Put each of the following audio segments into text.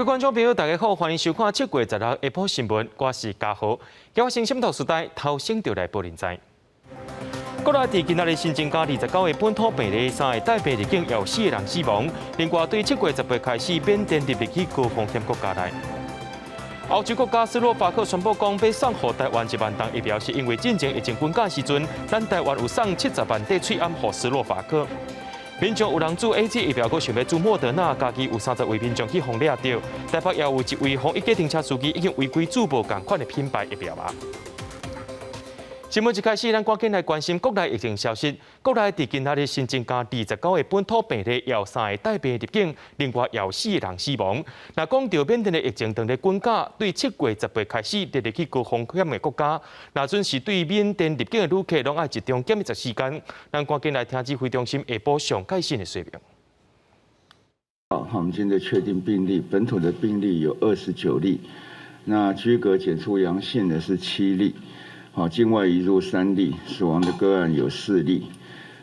各位觀眾朋友，大家好，歡迎收看7月16下晡新聞，我是嘉豪。今日先頭時代頭先就來報您知。國內佇今仔日新增加29個本土病例，三個帶病入境，有四個人死亡。另外，對7月18開始，緬甸入入去高風險國家內。歐洲國家斯洛伐克宣布講，欲送予台灣1萬筒疫苗，是因為進前疫情滾價時陣，咱台灣有送70萬塊喙罨予斯洛伐克。民眾有人注 AZ 疫苗，閣想欲注莫德納，嘉義有30位民眾去予掠著。台北也有一位防疫計程車司機已經違規注無仝款的品牌疫苗啊。新聞一開始，咱趕緊來關心國內疫情消息。國內佇今仔日新增加29個本土病例，有三個帶病入境，另外有四個人死亡。若講著緬甸的疫情當咧滾價，對7月18開始列入去高風險的國家，若準是對緬甸入境的旅客，攏愛集中檢疫14天。咱趕緊來聽指揮中心下晡上最新的說明。好，我們現在確定病例，本土的病例有29例，那居隔檢出陽性的是7例。好，境外移入3例，死亡的個案有4例。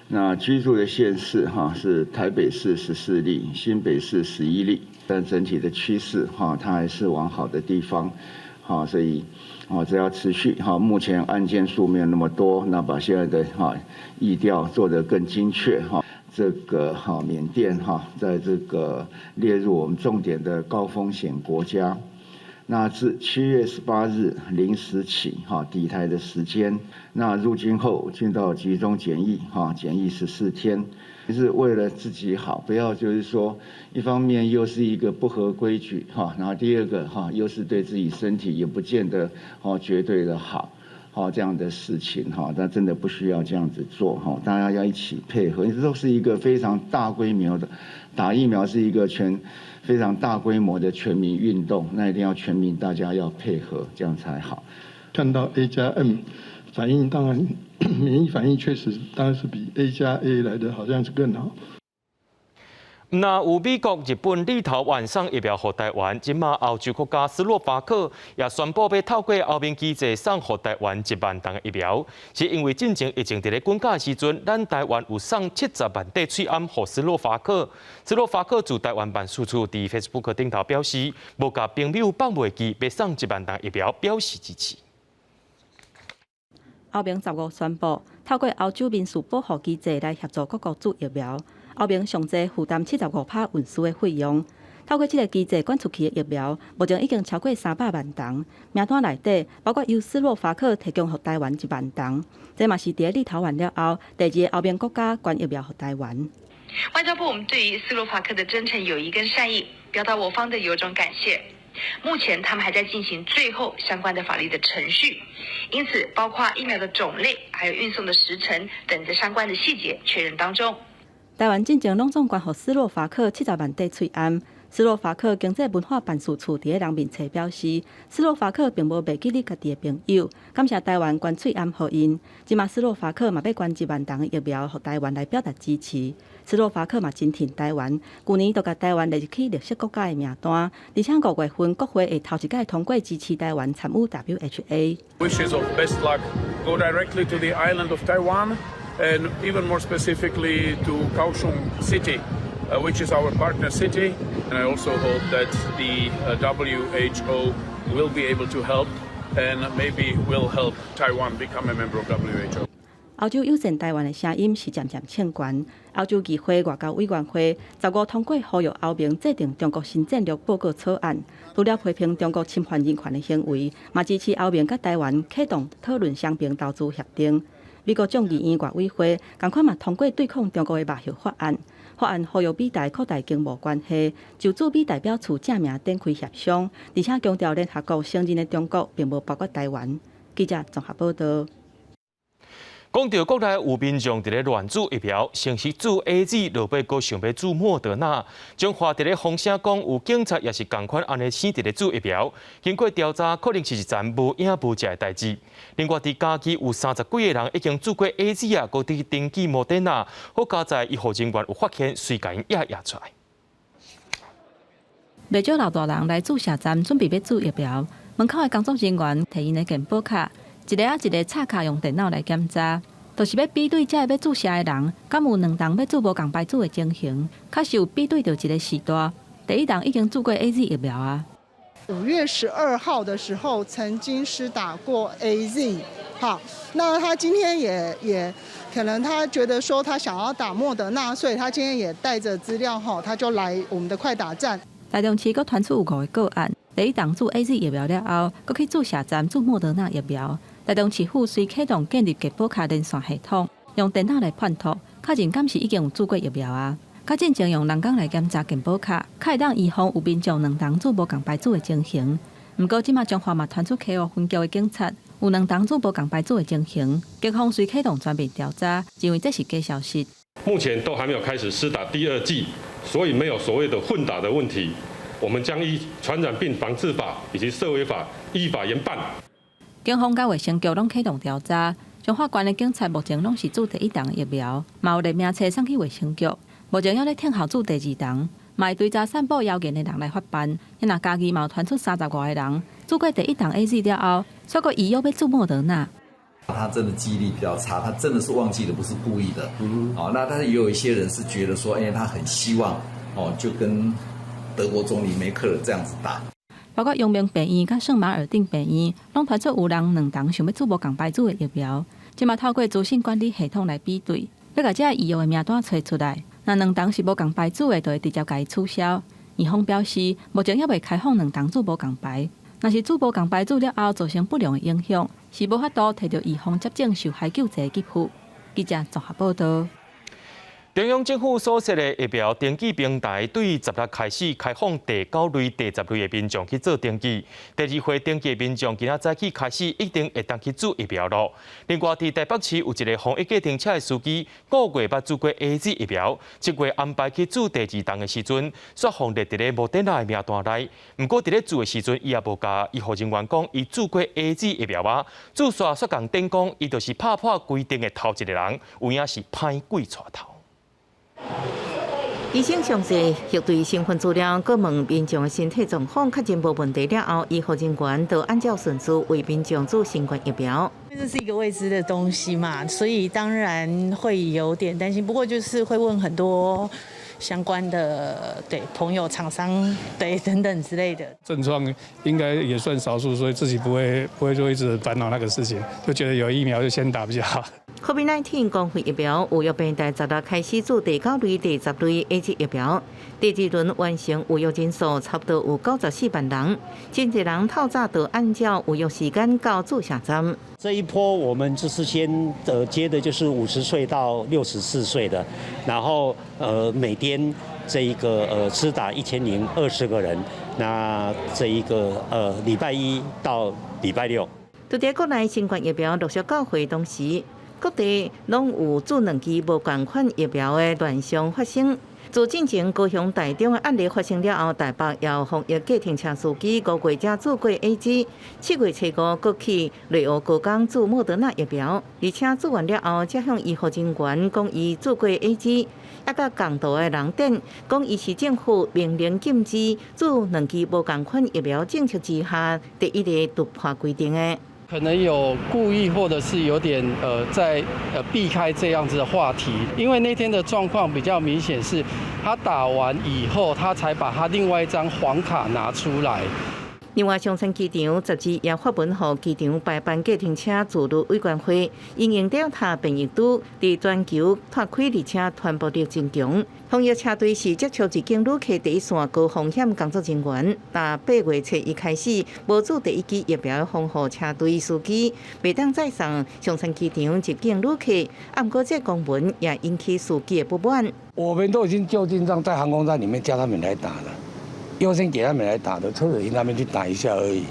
那居住的縣市哈是台北市14例，新北市11例。但整體的趨勢哈，它還是往好的地方，好，所以哦，只要持續哈，目前案件數沒有那麼多，那把現在的哈疫調做得更精確哈。這個哈緬甸哈，在這個列入我們重點的高風險國家。那自7月18日0時起，哈抵台的時間，那入境後進到集中檢疫，哈檢疫14天，是為了自己好，不要就是說，一方面又是一個不合規矩，哈，然後第二個哈又是對自己身體也不見得哦絕對的好，好這樣的事情哈，但真的不需要這樣子做哈，大家要一起配合，這都是一個非常大規模的打疫苗是一個全非常大規模的全民運動，那一定要全民大家要配合，這樣才好。看到 A 加 M 反應，當然免疫反應確實當然是比 A 加 A 來的好像是更好。若有美國、日本、立陶宛送疫苗予台灣，這馬歐洲國家斯洛伐克也宣布欲透過歐盟機制送予台灣1萬筒的疫苗，是因為進前疫情佇咧滾價時陣，咱台灣有送70萬塊喙罨予斯洛伐克。斯洛伐克駐台灣辦事處佇 Facebook 頂頭表示，無共朋友放袂記，欲送1萬筒疫苗表示支持。歐盟15宣布，透過歐洲民事保護機制來協助各國注疫苗。歐盟上濟負擔75趴運輸的費用。透過這個機制捐出去的疫苗，目前已經超過300萬筒。名單內底包括由斯洛伐克提供予台灣1萬筒，這嘛是佇立陶宛了後第二個歐盟國家捐疫苗予台灣。外交部，我們對於斯洛伐克的真誠友誼跟善意，表達我方的由衷感謝。目前他們還在進行最後相關的法律的程序，因此包括疫苗的種類、還有運送的時程等的相關的細節確認當中。台灣進前攏總捐予斯洛伐克70萬塊喙罨。斯洛伐克經濟文化辦事處佇咧人面冊表示，斯洛伐克並無袂記得家己的朋友，感謝台灣捐喙罨予𪜶。這馬斯洛伐克嘛欲捐1萬筒疫苗予台灣來表達支持。斯洛伐克嘛真疼台灣，舊年就共台灣列入去綠色國家的名單，而且5月份國會會頭一擺通過支持台灣參與 WHA。 Wishes of best luck go directly to the island of Taiwan and even more specifically to Kaohsiung City, which is our partner city. And I also hope that the WHO will be able to help and maybe will help Taiwan become a member of WHO. 歐洲友善台灣的聲音是漸漸衝懸。歐洲議會外交委員會15通過呼籲歐盟制定中國新戰略報告草案，除了批評中國侵犯人權的行為，嘛支持歐盟佮台灣啟動討論雙邊投資協定。美國眾議院外委會仝款嘛通過對抗中國的罷核法案，法案呼籲美台擴大經貿關係，就駐美代表處正名展開協商，而且強調聯合國承認的中國並無包括台灣。記者綜合報道。講著國內有民眾佇咧亂注疫苗，先是注 AZ，落尾閣想欲注莫德納。彰化佇咧風聲講有警察也是仝款按呢生佇咧注疫苗，經過調查，可能是一層無影無跡的代誌。另外，佇嘉義有30幾個人已經注過 AZ 啊，閣佇登記莫德納，好佳哉醫護人員有發現，隨共𪜶驗驗出來。袂少老大人來注射站準備欲注疫苗，門口的工作人員提𪜶的健保卡，一个仔一个插卡用電腦來檢查，就是欲比對這个欲注射的人，敢有兩筒欲注無仝牌子的情形，確實有比對著一个時代。第一針已經注過 AZ 疫苗啊。 5月12號的時候曾經施打過 AZ，好，那他今天也可能他覺得說他想要打莫德納，所以他今天也帶着資料哈，他就來我們的快打站。台中市閣傳出有五個個案，第一針注 AZ 疫苗了後，閣去注射站注莫德納疫苗。台中市府遂啟動建立健保卡連線系統，用電腦來判讀，確認敢是已經有注過疫苗啊。較進前用人工來檢查健保卡，較會當預防有民眾兩針注無仝牌子的情形。毋過，這馬彰化嘛傳出溪湖分局的警察有兩針注無仝牌子的情形，警方遂啟動全面調查，認為這是假消息。目前都還沒有開始施打第二劑，所以沒有所謂的混打的問題。我們將依傳染病防治法以及社衛法依法嚴辦。警方佮衛生局攏啟動調查，彰化縣的警察目前攏是注第一針疫苗，嘛有列名冊送去衛生局。目前猶咧等候注第二針，嘛會追查散布謠言的人來法辦。若嘉義嘛有傳出30外個人注過第一針 AZ 了後，煞閣預約欲注莫德納。他真的記憶力比較差，他真的是忘記的，不是故意的。哦，那但是也有一些人是覺得說，哎，他很希望哦，就跟德國總理梅克爾這樣子打。包括陽明病院佮聖馬爾定病院，攏傳出有人兩針想欲注無仝牌子的疫苗，這馬透過資訊管理系統來比對，欲共這預約的名單揣出來。若兩針是無仝牌子的，就會直接共伊取消。院方表示，目前猶未開放兩針注無仝牌，若是注無仝牌子了後造成不良的影響，是無法度提著預防接種受害救濟的給付。記者綜合報道。中央政府所設的疫苗登記平台，對十六開始開放第九類、第十類的民眾去做登記。第二回登記的民眾，今仔早起開始一定會當去注疫苗囉。另外，佇台北市有一个防疫計程車的司機，五月捌注過 AZ 疫苗，七月安排去注第二針的時陣，煞予列佇咧莫德納的名單內。毋過佇咧注的時陣，伊也無共醫護人員講，伊注過 AZ 疫苗啊。注煞煞共頂講，伊就是拍破規定的頭一个人，有影是歹鬼帶頭。醫生詳細核對身份資料，閣問民眾的身體狀況確認無問題了後，醫護人員就按照順序為民眾注新冠疫苗。這是一個未知的東西嘛，所以當然會有點擔心。不過就是會問很多相關的對朋友、廠商對等等之類的。症狀應該也算少數，所以自己不會就一直煩惱那個事情，就覺得有疫苗就先打比較好。 COVID-19 公費疫苗預約平台十六開始注第九類、第十類 AZ 疫苗，第二輪完成預約人數差不多有94萬人，真濟人透早就按照預約時間到注射站。這一波我們就是先接的就是50歲到64歲的，然後每天這一個施打1020個人，那這一個禮拜一到禮拜六。佇咧國內新冠疫苗陸續到貨同時，各地攏有注兩劑無仝款疫苗的亂象發生。自進前高雄、台中的案例發生了後，台北也有防疫計程車司機5月才注過 AZ，7月初五閣去內湖高工注莫德納疫苗，而且注完了後，才向醫護人員講伊注過 AZ，抑佮仝途的人等講伊是政府明令禁止注兩劑無仝款疫苗政策之下第一个突破規定的。可能有故意，或者是有點在避開這樣子的話題，因為那天的狀況比較明顯，是他打完以後，他才把他另外一張黃卡拿出來。另外，松山機場十二也發文予機場排班計程車自律委員會，因應 Delta 變異株佇全球湠開，而且傳播力真強。防疫車隊是接觸入境旅客第一線高風險工作人員。但8月初一開始，無注第一劑疫苗的防護車隊司機，袂當載送松山機場入境旅客。啊，毋過這公文也引起司機的不滿。我們都已經就近讓在航空站裡面叫他們來打了。優先給他們來打的，車子讓他們去打一下而已，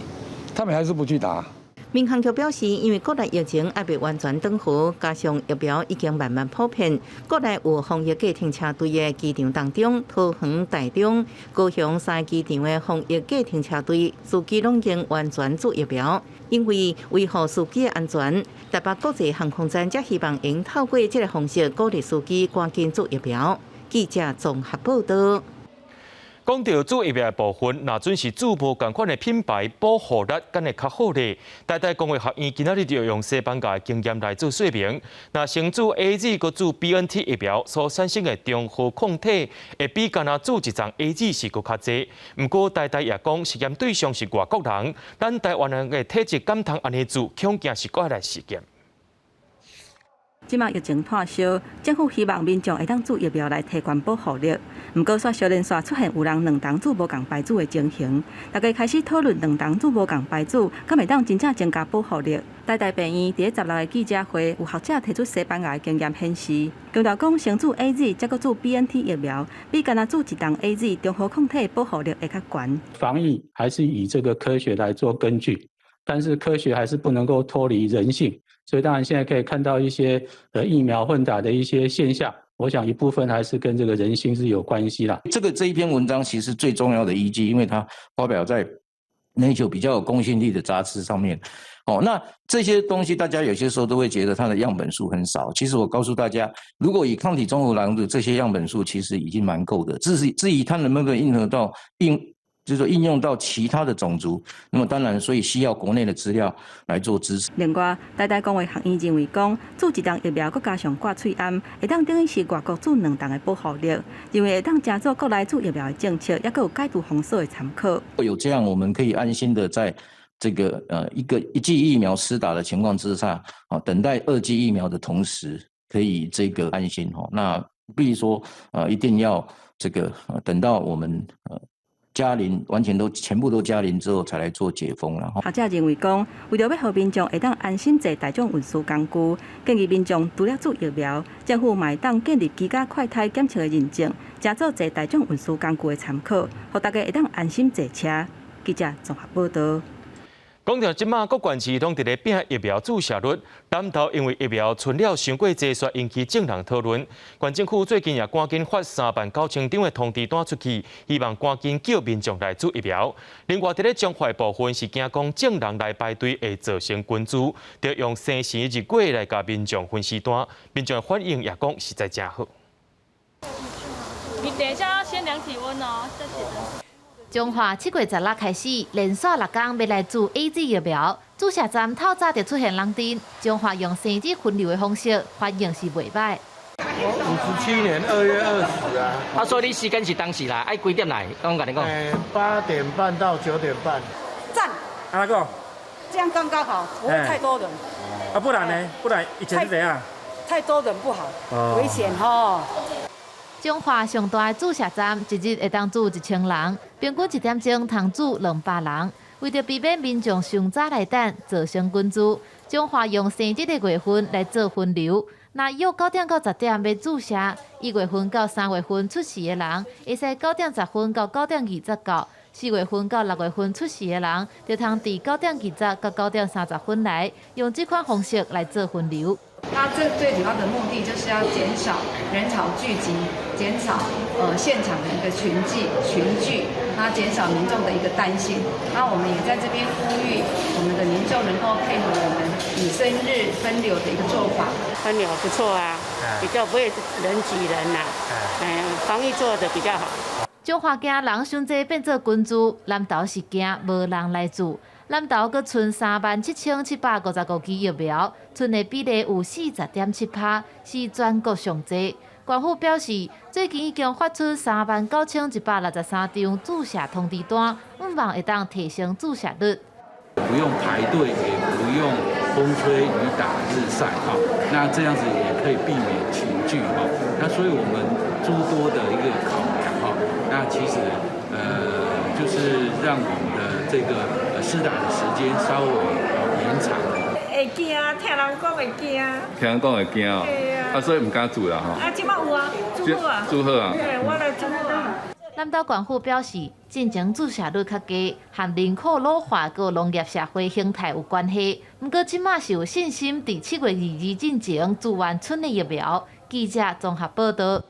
他們還是不去打。民航局表示，因為國內疫情猶未完全轉好，加上疫苗已經慢慢普遍，國內有防疫計程車隊的機場當中，桃園、台中、高雄三个機場的防疫計程車隊司機攏已經完全注疫苗。因為維護司機的安全，台北國際航空站才希望用透過這个方式鼓勵司機趕緊注疫苗。記者綜合報道。講到注疫苗的部分，若準是注無仝款的品牌，保護力敢會較好咧？台大公衛學院今仔日就用西班牙的經驗來做說明。若先注 AZ 閣注 BNT 疫苗所產生的中和抗體，會比干焦注一針 AZ 是閣較濟。毋過台大也講，實驗對象是外國人，咱台灣人的體質敢通按呢注，恐驚是閣愛來實驗。這馬疫情炭燒，政府希望民眾會當注疫苗來提懸保護力。毋過，煞小連續出現有人兩針注無仝牌子的情形，大家開始討論兩針注無仝牌子，敢會當真正增加保護力？台大病院佇咧十六个記者會，有學者提出西班牙的經驗顯示，強調講先注 AZ，再閣注 BNT 疫苗，比干焦注一針 AZ 中和抗體保護力會較懸。防疫還是以這個科學來做根據，但是科學還是不能夠脫離人性。所以當然現在可以看到一些疫苗混打的一些現象，我想一部分還是跟這個人性是有關係啦。這一篇文章其實最重要的依據，因為它發表在 Nature 比較有公信力的雜誌上面。哦，那這些東西大家有些時候都會覺得它的樣本數很少。其實我告訴大家，如果以抗體中和濃度，這些樣本數其實已經蠻夠的。至於它能不能應用到應，就是說應用到其他的種族，那麼當然，所以需要國內的資料來做支持。另外，台大公衛學院認為講，注一針疫苗閣加上掛喙罨，會當等於是外國注兩針的保護力，認為會當成做國內注疫苗的政策，抑閣有解除封鎖的參考。有這樣，我們可以安心的在這個一劑疫苗施打的情況之下，啊，等待二劑疫苗的同時，可以這個安心哈。那比如說，一定要這個等到我們加零完全都全部都加零之後，才來做解封啦。學者認為講，為著欲予民眾會當安心坐大眾運輸工具，建議民眾除了注疫苗，政府嘛會當建立居家快篩檢測的認證，成做坐大眾運輸工具的參考，予大家會當安心坐車。記者綜合報導。講到這馬各縣市攏佇咧拼疫苗注射率，南投因為疫苗存了傷過濟，煞引起眾人討論。縣政府最近也趕緊發3萬9千張的通知單出去，希望趕緊叫民眾來注疫苗。另外，佇咧彰化部分是驚講眾人來排隊會造成群聚，著用生時日月來共民眾分時段，民眾反應也講實在誠好。你等一下要先量體溫哦，謝謝。彰化7月16開始，連續六工欲來注 AZ 疫苗，注射站透早就出現人陣。彰化用生日分流的方式，反應是袂䆀。我57年2月20啊。啊，所以你時間是當時來，愛幾點來？我共你講。8點半到9點半。讚。阿哥。這樣剛剛好，不會太多人。啊，不然呢？不然以前是怎樣？太多人不好，危險吼。彰化上大的注射站，一日會當注1000人，平均一點鐘通注200人。為著避免民眾傷早來等，造成群聚，彰化用生日的月份來做分流。若約9點到10點欲注射，1月份到3月份出世的人，會使9點10分到9點20到；4月份到6月份出世的人，就通佇9點20到9點30分來，用這款方式來做分流。那這最主要的目的就是要減少人潮聚集，減少現場的一個群聚，那減少民眾的一個擔心。那我們也在這邊呼籲我們的民眾能夠配合我們以生日分流的一個做法。分流不錯啊，比較不會人擠人呐，防疫做得比較好。彰化驚人傷濟變做群聚，南投是驚無人來注。南投閣賰37,755支疫苗，賰的比例有40.7%，是全國上濟。縣府表示，最近已經發出39,163張注射通知單，向望會當提升注射率。不用排隊，也不用風吹雨打日曬，哈，那這樣子也可以避免群聚，哈。那所以我們諸多的一個考量，哈，那其實就是讓我們的這個施打的時間稍微延長。會驚，聽人講會驚。聽人講會驚哦，啊，所以毋敢注啦吼。啊，這擺有啊，注好啊。注好啊。對，我來注好啊。南投縣府表示，進前注射率較低，和人口老化佮農業社會形態有關係。毋過這馬是有信心，佇7月22進前注完賰的疫苗。記者綜合報導。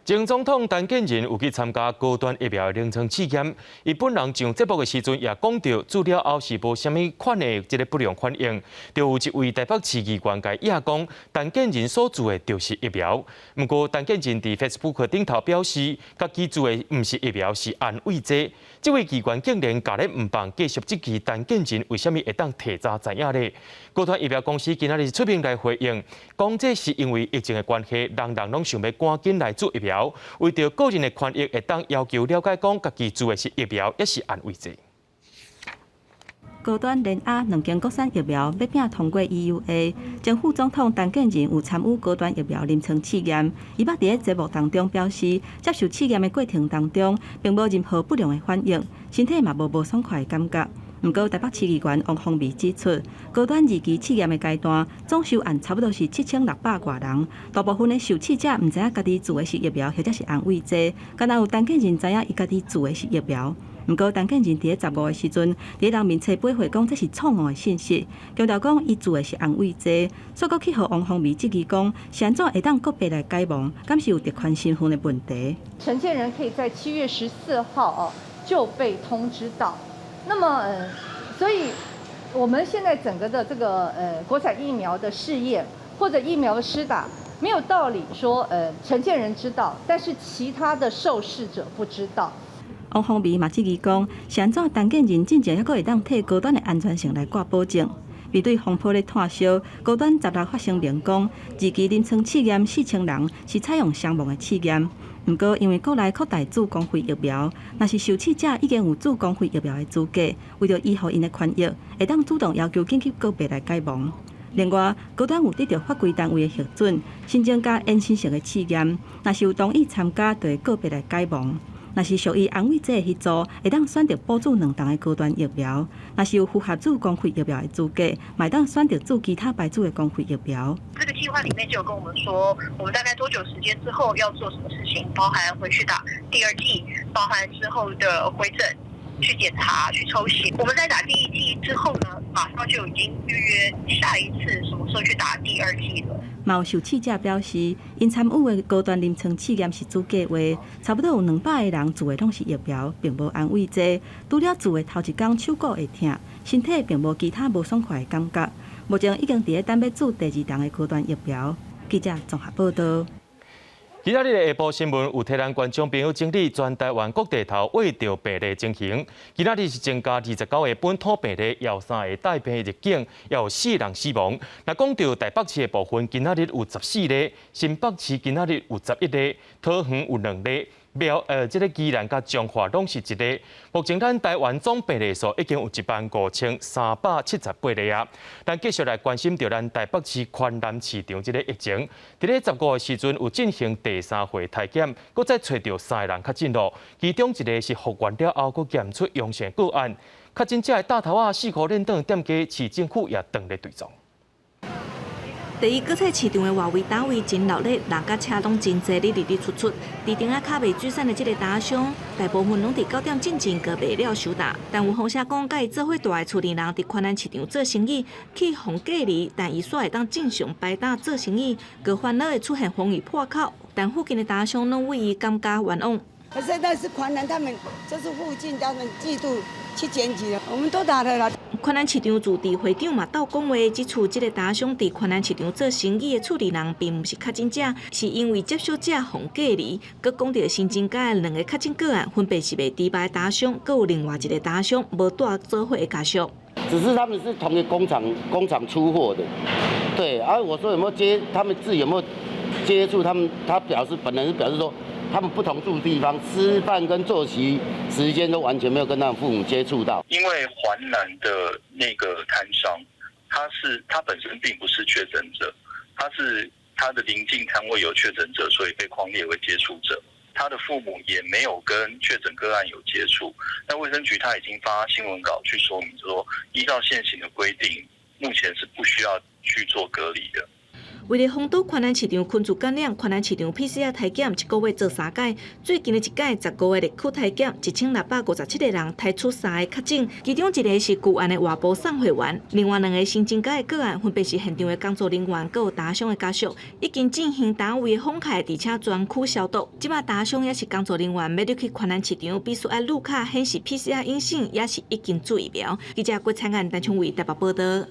前總統陳建仁有去參加高端疫苗的臨床試驗，伊本人上節目的時陣也講著，注了後是無啥物款的這个不良反應。就有一位台北市議員共伊講，陳建仁所注的就是疫苗。毋過陳建仁佇 Facebook 頂頭表示，家己注的毋是疫苗，是安慰劑。這位議員竟然共咧毋放，繼續質疑陳建仁為啥物會當提早知影咧？高端疫苗公司今仔日出面來回應，講這是因為疫情的關係，人人攏想欲趕緊來注疫苗。為著個人的權益，會當要求了解講，家己注的是疫苗，抑是安慰劑。高端聯亞兩間國產疫苗欲拼通過 EUA，前副總統陳建仁有參與高端疫苗臨床試驗。伊捌佇咧節目當中表示，接受試驗的過程當中，並無任何不良的反應，身體嘛無無爽快的感覺。毋過台北市議員王鴻薇指出，高端二期試驗的階段，總受案差不多是7600外人，大部分的受試者毋知影家己注的是疫苗或者是安慰劑，敢若有陳建仁知影伊家己注的是疫苗。毋過陳建仁佇咧15的時陣，佇人面前回講這是錯誤的信息，強調講伊注的是安慰劑，煞閣去予王鴻薇質疑講，是按怎會當閣白來解魍，敢是有特權身份的問題？陳建仁可以在7月14號哦就被通知到。那麼，所以我們現在整個的這個國產疫苗的試驗或者疫苗的施打，沒有道理說陳建仁知道，但是其他的受試者不知道。王鴻薇嘛質疑講，是按怎陳建仁進前猶閣會當替高端的安全性來掛保證？面對風波咧炭燒，高端16發聲明講，二期臨床試驗4000人是採用雙盲的試驗。毋過，因為國內擴大注公費疫苗，若是受試者已經有注公費疫苗的資格，為著維護𪜶的權益，會當主動要求緊急告白來解盲。另外，高端有得著法規單位的核准，申請加延伸性的試驗，若是有同意參加，就會告別來解盲。若是屬於安慰劑的彼組，會當選擇補注兩筒的高端疫苗；若是有符合注公費疫苗的資格，嘛會當選擇注其他牌子的公費疫苗。這個計劃裡面就有跟我們說，我們大概多久時間之後要做什麼事情，包含回去打第二劑，包含之後的回診、去檢查、去抽血。我們在打第一劑之後呢，馬上就已經預約下一次什麼時候去打第二劑了。嘛有受試者表示，𪜶參與的高端臨床試驗是主計劃，差不多有200個人注的攏是疫苗，並無安慰劑。除了注的頭一工手骨會疼，身體並無其他無爽快的感覺。目前已經佇咧等欲注第二筒的高端疫苗。記者綜合報道。今仔日的下晡新聞有替咱觀眾朋友整理全台灣各地頭穢著病例情形。今仔日是增加29個本土病例，有三個帶病入境，也有四人死亡。若講著台北市的部分，今仔日有14例，新北市今仔日有11例，桃園有2例。苗這个宜蘭佮彰化攏是一例。目前咱台灣總病例數已經有15,378例啊。咱繼續來關心著咱台北市寬南市場這个疫情。佇咧15的時陣有進行第三回篩檢，閣再揣著三个人確診囉。其中一个是復原了後，閣檢出陽性個案。確診者的大頭仔四箍連頓店家，市政府也當咧追蹤。第一果菜市場的外圍攤位真熱鬧，人佮車攏真濟，咧入入出出。佇頂仔較袂水產的這个攤商，大部分攏佇9點進前就賣了收檔。但有風聲講，佮伊做伙蹛的厝裡人佇寬南市場做生意，去予隔離，但伊煞會當正常排檔做生意，閣煩惱會出現防疫破口。但附近的攤商攏為伊感覺冤枉。可是那是寬南，他們就是附近他們嫉妒去檢舉的，我們都打了啦。寬南市場駐地會長嘛鬥講話，指出這个攤商佇寬南市場做生意的厝裡人，並毋是確診者，是因為接觸者予隔離。閣講著新增加的兩个確診個案，分別是賣豬排的攤商，閣有另外一个攤商無蹛做伙的家屬。只是他們是同一個工廠出貨的，對。啊，我說有沒有接，他們自己有沒有接觸？他們他表示，本人是表示說，他們不同住地方，吃飯跟作息時間都完全沒有跟他們父母接觸到。因為環南的那個攤商，他本身並不是確診者，他是他的鄰近攤位有確診者，所以被匡列為接觸者。他的父母也沒有跟確診個案有接觸。那衛生局他已經發新聞稿去說明說，依照現行的規定，目前是不需要去做隔離的。為了防堵寬南市場群聚感染，寬南市場 PCR 篩檢一個月做三擺，最近的一擺15個日區篩檢1657個人篩出三个確診，其中一个是舊案的外埔送貨員，另外兩个新增加的個案分別是現場的工作人員，閣有打商的家屬，已經進行單位的封開，而且專區消毒。這擺打商抑是工作人員欲入去寬南市場，必須愛綠卡顯示 PCR 陰性，抑是已經注疫苗。記者郭彩燕、陳聰偉台北報道。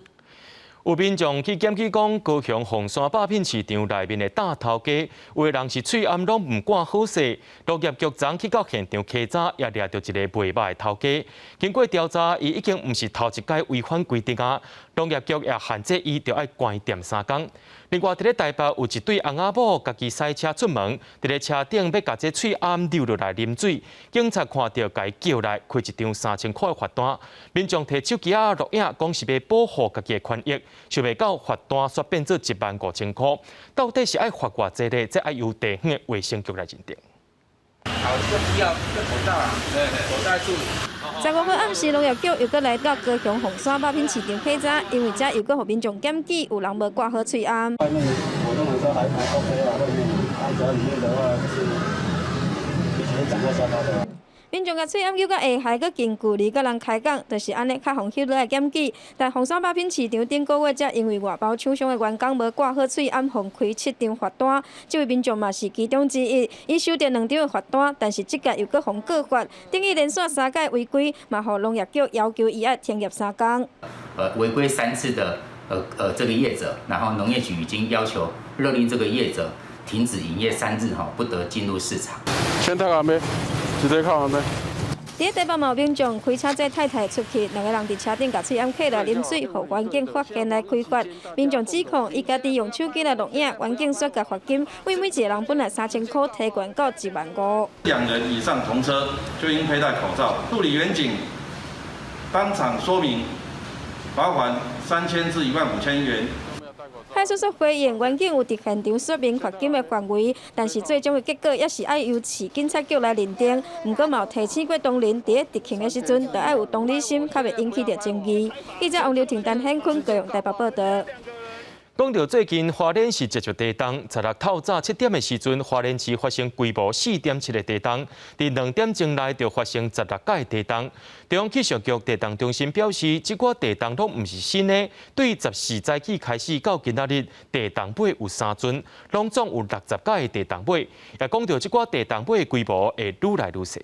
有民眾去檢舉講，高雄鳳山肉品市場內面的擔頭家，有的人是喙罨攏毋掛好勢。農業局昨去到現場稽查，也掠著一个賣肉的頭家。經過調查，伊已經毋是頭一擺違反規定啊。農業局也限制伊，著愛關店三工。另外，佇咧台北有一對翁仔某，家己駛車出門，佇咧車頂欲共這喙罨溜落來啉水，警察看著，共伊叫來開一張3000箍的罰單。民眾提手機仔錄影，講是欲保護家己的權益，想袂到罰單煞變做1萬5千箍。到底是愛罰偌濟咧？這愛由地方的衛生局來認定。好，這個不要，這個口罩啊，口罩注意。15號暗時，農業局又閣來到高雄鳳山肉品市場稽查，因為遮又閣予民眾檢舉，有人無掛好喙罨。外面我認為都還 OK 啊，外面，只要裡面的話，就是以前講過沙發的。民眾共喙罨搝到下頦，閣近距離佮人開講，就是按呢較予翕落來檢舉。但鳳山肉品市場頂個月才因為外包廠商的員工無掛好喙罨，予開7張罰單。這位民眾嘛是其中之一，伊收著兩張的罰單，但是這屆又閣予告發，等於連續三屆違規，嘛予農業局要求伊愛停業三工。違規三次的這個業者，然後農業局已經要求勒令這個業者停止營業3日，哈，不得進入市場。先睇下咩？直接看咩？佇台北嘛有民眾開車載太太出去，兩个人佇車頂共喙罨揢來啉水，予員警發現來開罰。民眾指控伊家己用手機來錄影，員警煞共罰金，為每一个人本來3000箍提懸到1萬5。兩人以上同車就應佩戴口罩。助理員警當場說明，罰款3000至1萬5千元。派出所回應，員警有佇現場說明罰金的範圍，但是最終的結果猶是愛由市警察局來認定。毋過嘛有提醒過當人，佇咧執勤的時陣，著愛有同理心，較袂引起著爭議。記者王劉婷、陳顯坤高雄台北報道。講到最近，花蓮市持續地動，16透早7點的時陣，花蓮市發生規模4.7的地動，佇2點鐘內就發生16擺地動。中央氣象局地動中心表示，這寡地動攏毋是新的，對14早起開始到今仔日，地動尾有三陣，攏總有60擺的地動尾。也講到這寡地動尾的規模會愈來愈細。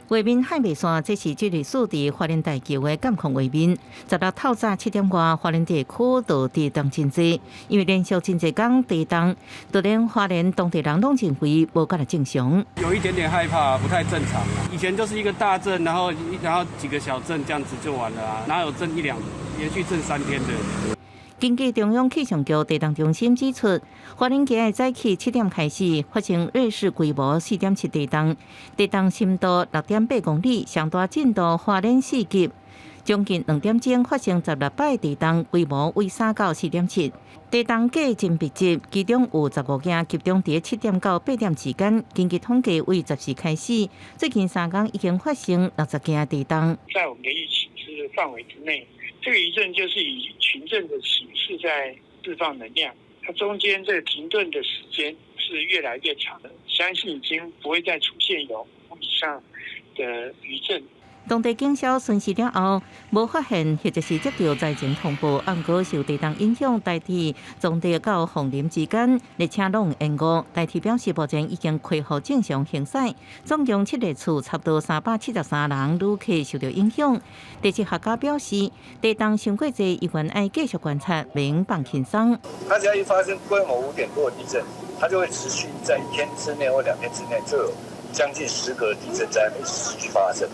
畫面海袂散，這是這日數佇花蓮大橋的監控畫面。16透早7點外，花蓮地區就地動真濟，因為連續真濟工地動，就連花蓮當地人攏認為無敢若正常。有一點點害怕，不太正常。以前就是一個大震，然後幾個小震這樣子就完了啊，哪有震一兩連續震3天的？根據中央氣象局地動中心指出，花蓮今日早起7點開始發生芮氏規模4.7地動，地動深度6.8公里，上大震度花蓮4級，將近2點鐘發生16擺地動，規模為3到4.7。地動計真密集，其中有15件集中佇7點到8點之間。根據統計，為10時開始，最近3工已經發生60件地動。在我們的預期之範圍之內。這個餘震就是以群震的形式在釋放能量，它中間這個停頓的時間是越來越長的，相信已經不會再出現有5以上的餘震。當地警消巡視了後，無發現或者是接到災情通報，毋過受地動影響，台鐵彰德到鳳林之間列車攏延誤。台鐵表示，目前已經恢復正常行駛，總共七列次，差不多373人旅客受到影響。地質學家表示，地動傷過濟，猶原愛繼續觀察，袂用放輕鬆。它只要一發生規模5點多的地震，它就會持續在一天之內或2天之內，就有將近10個地震在持續發生。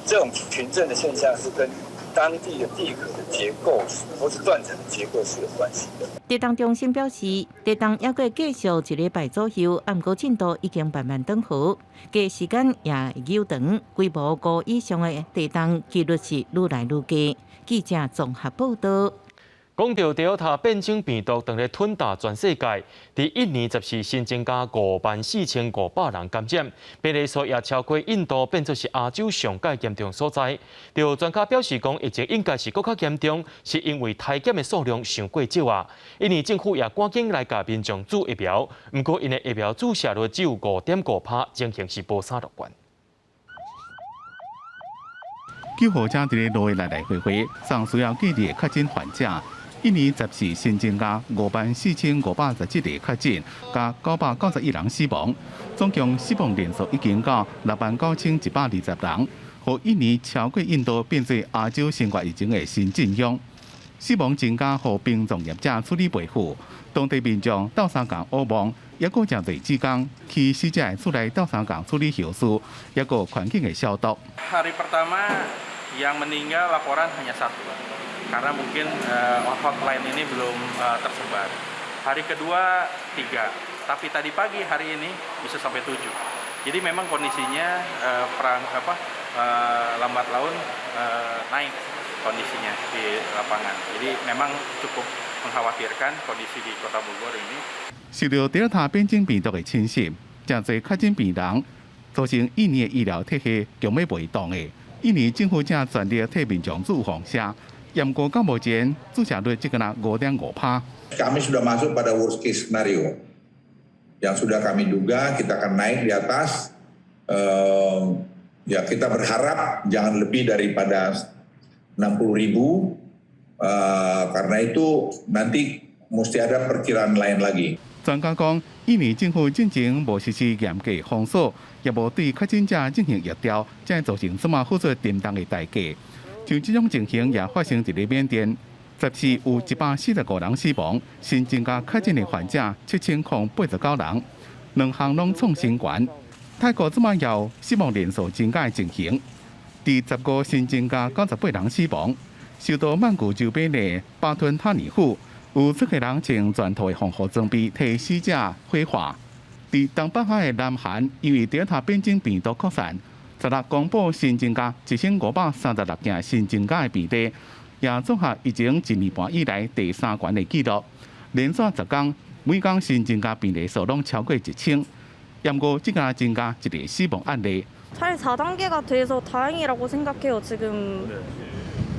這種群震的現象是跟當地的地殼的結構或是斷層的結構是有關係的。地動中心表示，地動猶閣繼續一禮拜左右，毋過震度已經慢慢轉好，加時間也會悠長，規模5以上的地動幾率是愈來愈低。記者綜合報道。講到 Delta 變種病毒，當咧吞打全世界，佇印尼14新增加54,500人感染，病例數也超過印度，變做是亞洲上蓋嚴重所在。著專家表示講，疫情應該是閣較嚴重，是因為篩檢的數量傷過少啊。印尼政府也趕緊來共民眾注疫苗，毋過𪜶的疫苗注射率只有5.5趴，情形是無啥樂觀。救護車佇咧路的來來回回，送需要隔離的確診患者。印尼14新增加54,517例確診，加991人死亡，總共死亡人數已經到69,120人，予印尼超過印度，變做亞洲新冠疫情的新震央。死亡增加，予殯葬業者處理袂赴，當地民眾鬥相共烏望，猶閣誠濟志工去死者的厝內鬥相共處理後事，猶閣環境的消毒。 Hari pertama yang meninggal laporan hanya satu, karena mungkin hotline ini belum tersebar. Hari kedua tiga, tapi tadi pagi hari ini bisa sampai tujuh. Jadi memang kondisinya perang apa lambat laun naik kondisinya di lapangan. Jadi memang cukup mengkhawatirkan kondisi di Kota Bogor ini. 受到德爾塔變種病毒的侵襲，誠濟確診病人造成印尼的醫療體系強欲袂動的。印尼政府正全力替民眾注放射。毋過到目前注射率只敢若5.5趴。 Kami sudah masuk pada worst case scenario yang sudah kami duga kita akan naik di atas. Ya kita berharap jangan lebih daripada 60 ribu karena itu nanti mesti ada perkiraan lain lagi. 專家講，印尼政府進前無實施嚴格封鎖，也無對確診者進行疫調，才會造成這麼付出沉重的代價。像這種情形也發生佇咧緬甸，14有145人死亡，新增加確診的患者7089人，兩項攏創新高。泰國這馬有死亡人數增加的情形，佇15新增加98人死亡。首都曼谷周邊的巴吞塔尼府有出個人穿全套的防護裝備替死者火化。佇東北亞的南韓，因為德爾塔變種病毒擴散，16公布新增加1536件新增加的病例，也創下疫情一年半以來第三懸的紀錄。連續10天，每工新增加病例數攏超過1000。毋過，這個增加一個死亡案例。 잘 4단계가 돼서 다행이라고 생각해요. 지금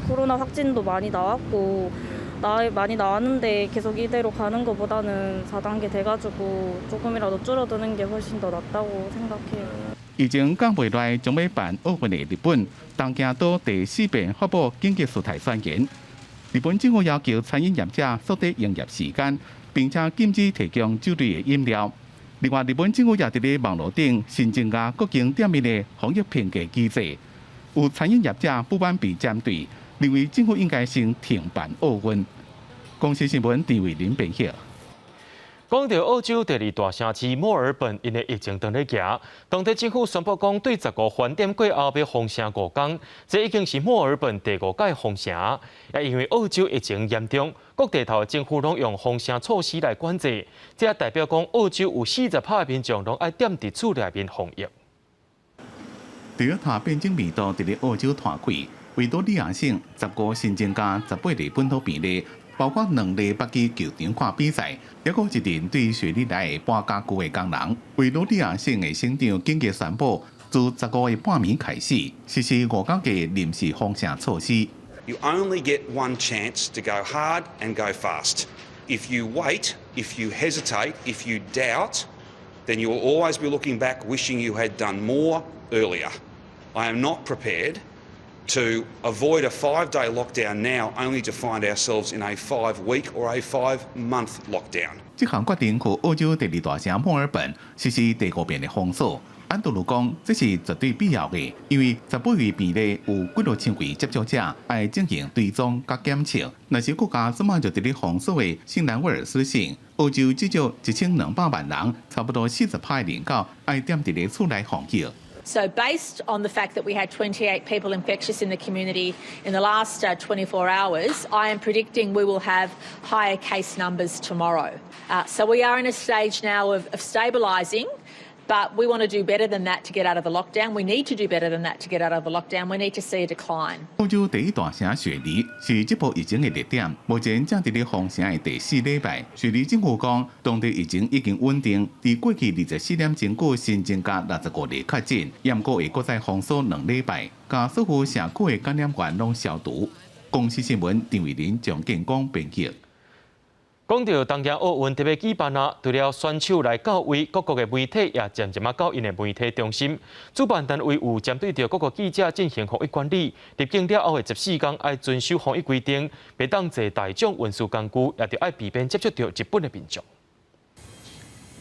코로나 확진도 많이 나왔고 나 많이 나왔는데 계속 이대로 가는 것보다는 4단계 돼가지고 조금이라도 줄어드는 게 훨씬 더 낫다고 생각해요. 疫情降袂落，將欲辦奧運的日本，東京都第四遍發布緊急事態宣言。日本政府要求餐飲業者縮短營業時間，並且禁止提供酒類的飲料。另外，日本政府也佇咧網路頂新增加各間店面的防疫評價機制。有餐飲業者不滿被針對，認為政府應該先停辦奧運。公視新聞陳慧琳編譯。講到澳洲第二大城市墨爾本，𪜶的疫情當咧行，當地政府宣布講，對15盤點過後欲封城5工，這已經是墨爾本第五擺封城。也因為澳洲疫情嚴重，各地頭政府攏用封城措施來管制，這也代表講澳洲有40趴民眾攏愛踮佇厝內面防疫。德爾塔變種病毒佇咧澳洲湠開，維多利亞省15新增加18例本土病例。包括兩例捌去球場看比賽，抑閣一人對雪梨來搬傢具的工人。維多利亞省的省長緊急宣布，自15的半暝開始實施5工的臨時封城措施。 You only get one chance to go hard and go fast. If you wait, if you hesitate, if you doubt, then you will always be looking back wishing you had done more earlier. I am not prepared to avoid a 5-day lockdown now, only to find ourselves in a 5-week or a 5-month lockdown. 這項決定予澳洲第二大城墨爾本實施第五遍的封鎖。安德魯講，這是絕對必要的，因為18位病例有幾若千位接觸者愛進行追蹤佮檢測。若是國家這馬就佇咧封鎖的新南威爾斯省，澳洲至少1200萬人，差不多40趴人口愛踮佇咧厝內防疫。 So, based on the fact that we had 28 people infectious in the community in the last 24 hours, I am predicting we will have higher case numbers tomorrow. So, we are in a stage now of stabilising, But we want to do better than that to get out of the lockdown. We need to do better than that to get out of the lockdown. We need to see a decline. 澳洲第一大城雪梨是這波疫情的熱點，目前正佇咧封城的第四禮拜。雪梨政府講，當地疫情已經穩定，佇過去24點鐘閣新增加65例確診，毋過會閣再封鎖2禮拜，共所有社區的感染源攏消毒。公視新聞張偉林、張建光編輯。講到東京奧運特別舉辦啊，除了選手來到位，各國的媒體也漸漸仔到𪜶的媒體中心。主辦單位有針對著各國記者進行防疫管理，入境了後的14天愛遵守防疫規定，袂當坐大眾運輸工具，也著愛避免接觸著日本的民眾。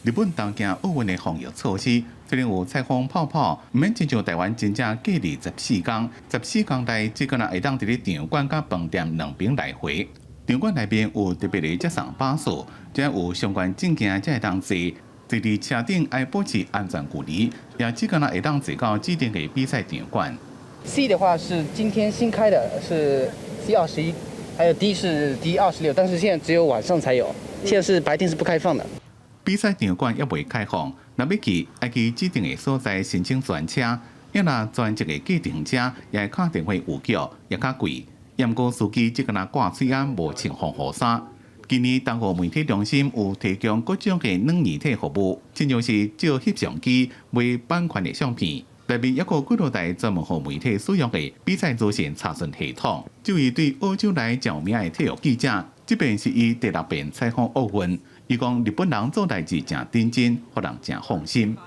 日本東京奧運的防疫措施，雖然有採訪泡泡，毋免親像台灣真正隔離十四工，十四工內只敢若會當佇咧場館佮飯店兩邊來回。場館內面有特別的接送巴士，只要有相關證件才會當坐。坐佇車頂愛保持安全距離，也只敢若會當坐到指定的比賽場館。 C 的話是今天新開的，是 C 21，還有 D 是 D 26，但是現在只有晚上才有，現在是白天是不開放的。比賽場館猶未開放，若欲去愛去指定的所在申請專車，抑若專職的計程車也會敲電話預約，也較貴。毋過司機只敢若掛喙罨，無穿防護衫。今年東奧媒體中心有提供各種的軟硬體服務，親像是借翕相機、賣版權的相片。內面猶閣幾落台專門予媒體使用的比賽資訊查詢系統。這位對澳洲來誠有名的體育記者，這遍是伊第六遍採訪奧運。伊講日本人做代誌誠認真，予人誠放心。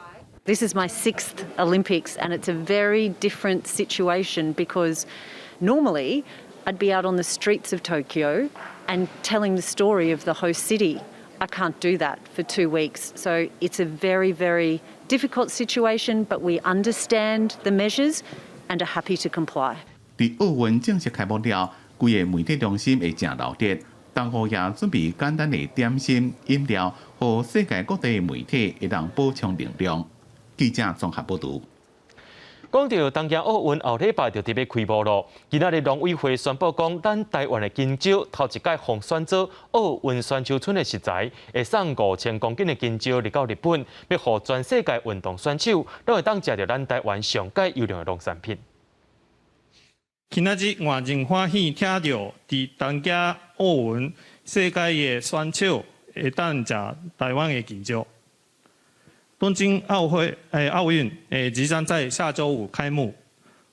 This is my sixth Olympics, and it's a very different situation because normally I'd be out on the streets of Tokyo and telling the story of the host city. I can't do that for 2 weeks. So it's a very, very difficult situation, but we understand the measures and are happy to comply. 佇奧運正式開幕了，規个媒體中心會誠鬧熱。東奧也準備簡單的點心、飲料，予世界各地媒體會當補充能量。記者綜合報導。講到東京奧運後禮拜就特別開幕咯。今仔日農委會宣布講，咱台灣的香蕉頭一擺予選做奧運選手村的食材，會送5000公斤的香蕉入到日本，欲予全世界運動選手攏會當食著咱台灣上蓋優良的農產品。今仔日我真歡喜聽到，佇東京奧運世界的選手會當食台灣的香蕉。東京奧會奧運即將在下週五開幕，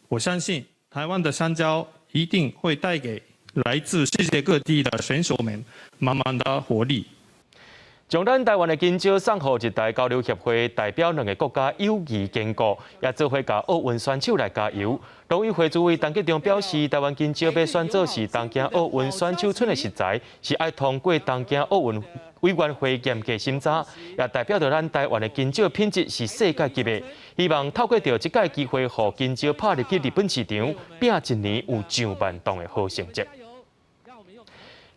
我相信台灣的香蕉一定會帶給來自世界各地的選手們滿滿的活力。將咱台灣的香蕉送予日台交流協會，代表兩個國家友誼堅固，也做伙共奧運選手來加油。農委會主委陳吉仲表示，台灣香蕉欲選做是東京奧運選手村的食材，是愛通過東京奧運委員會嚴格審查，也代表著咱台灣的香蕉品質是世界級的。希望透過著這擺機會，予香蕉拍入去日本市場，拼一年有上萬噸的好成績。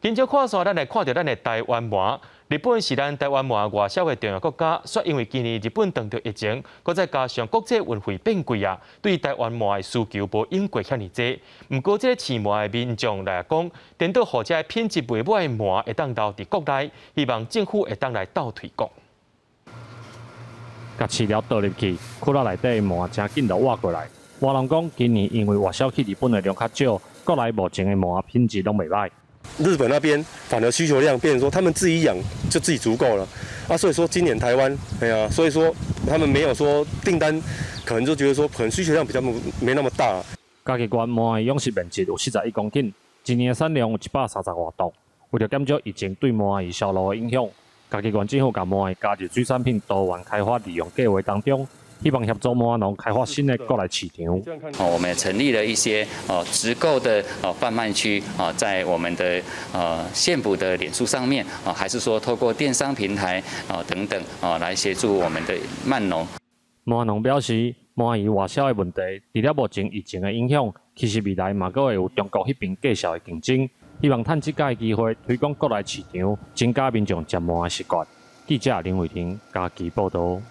香蕉看煞，咱來看著咱的台灣鰻。日本是咱台灣鰻外銷的重要國家，卻因為今年日本碰著疫情，閣再加上國際運費變貴啊，對台灣鰻的需求無湧過遐爾濟。毋過，這个飼鰻的民眾來講，顛倒予這个品質袂䆀的鰻會當留佇國內，希望政府會當來鬥推廣。共飼料倒入去，窟仔內底的鰻誠緊就活過來。鰻農講，今年因為外銷去日本的量較少，國內目前的鰻品質攏袂䆀。日本那邊反而需求量變成說，他們自己養就自己足夠了啊，所以說今年台灣，哎呀，所以說他們沒有說訂單，可能就覺得說可能需求量比較沒那麼大。嘉義縣鰻的養殖面積有41公頃，一年的產量有130外噸。為著減少疫情對鰻魚銷路的影響，嘉義縣政府共鰻魚加入水產品多元開發利用計劃當中。希望協助鰻農開發新的國內市場。哦，我們也成立了一些哦直購的哦販賣區啊，在我們的縣府的臉書上面啊，還是說透過電商平台啊等等啊，來協助我們的鰻農。鰻農表示，鰻魚外銷的問題，除了目前疫情的影響，其實未來嘛閣會有中國彼邊價數的競爭。希望趁這擺機會推廣國內市場，增加民眾食鰻的習慣。記者林慧婷嘉義報導。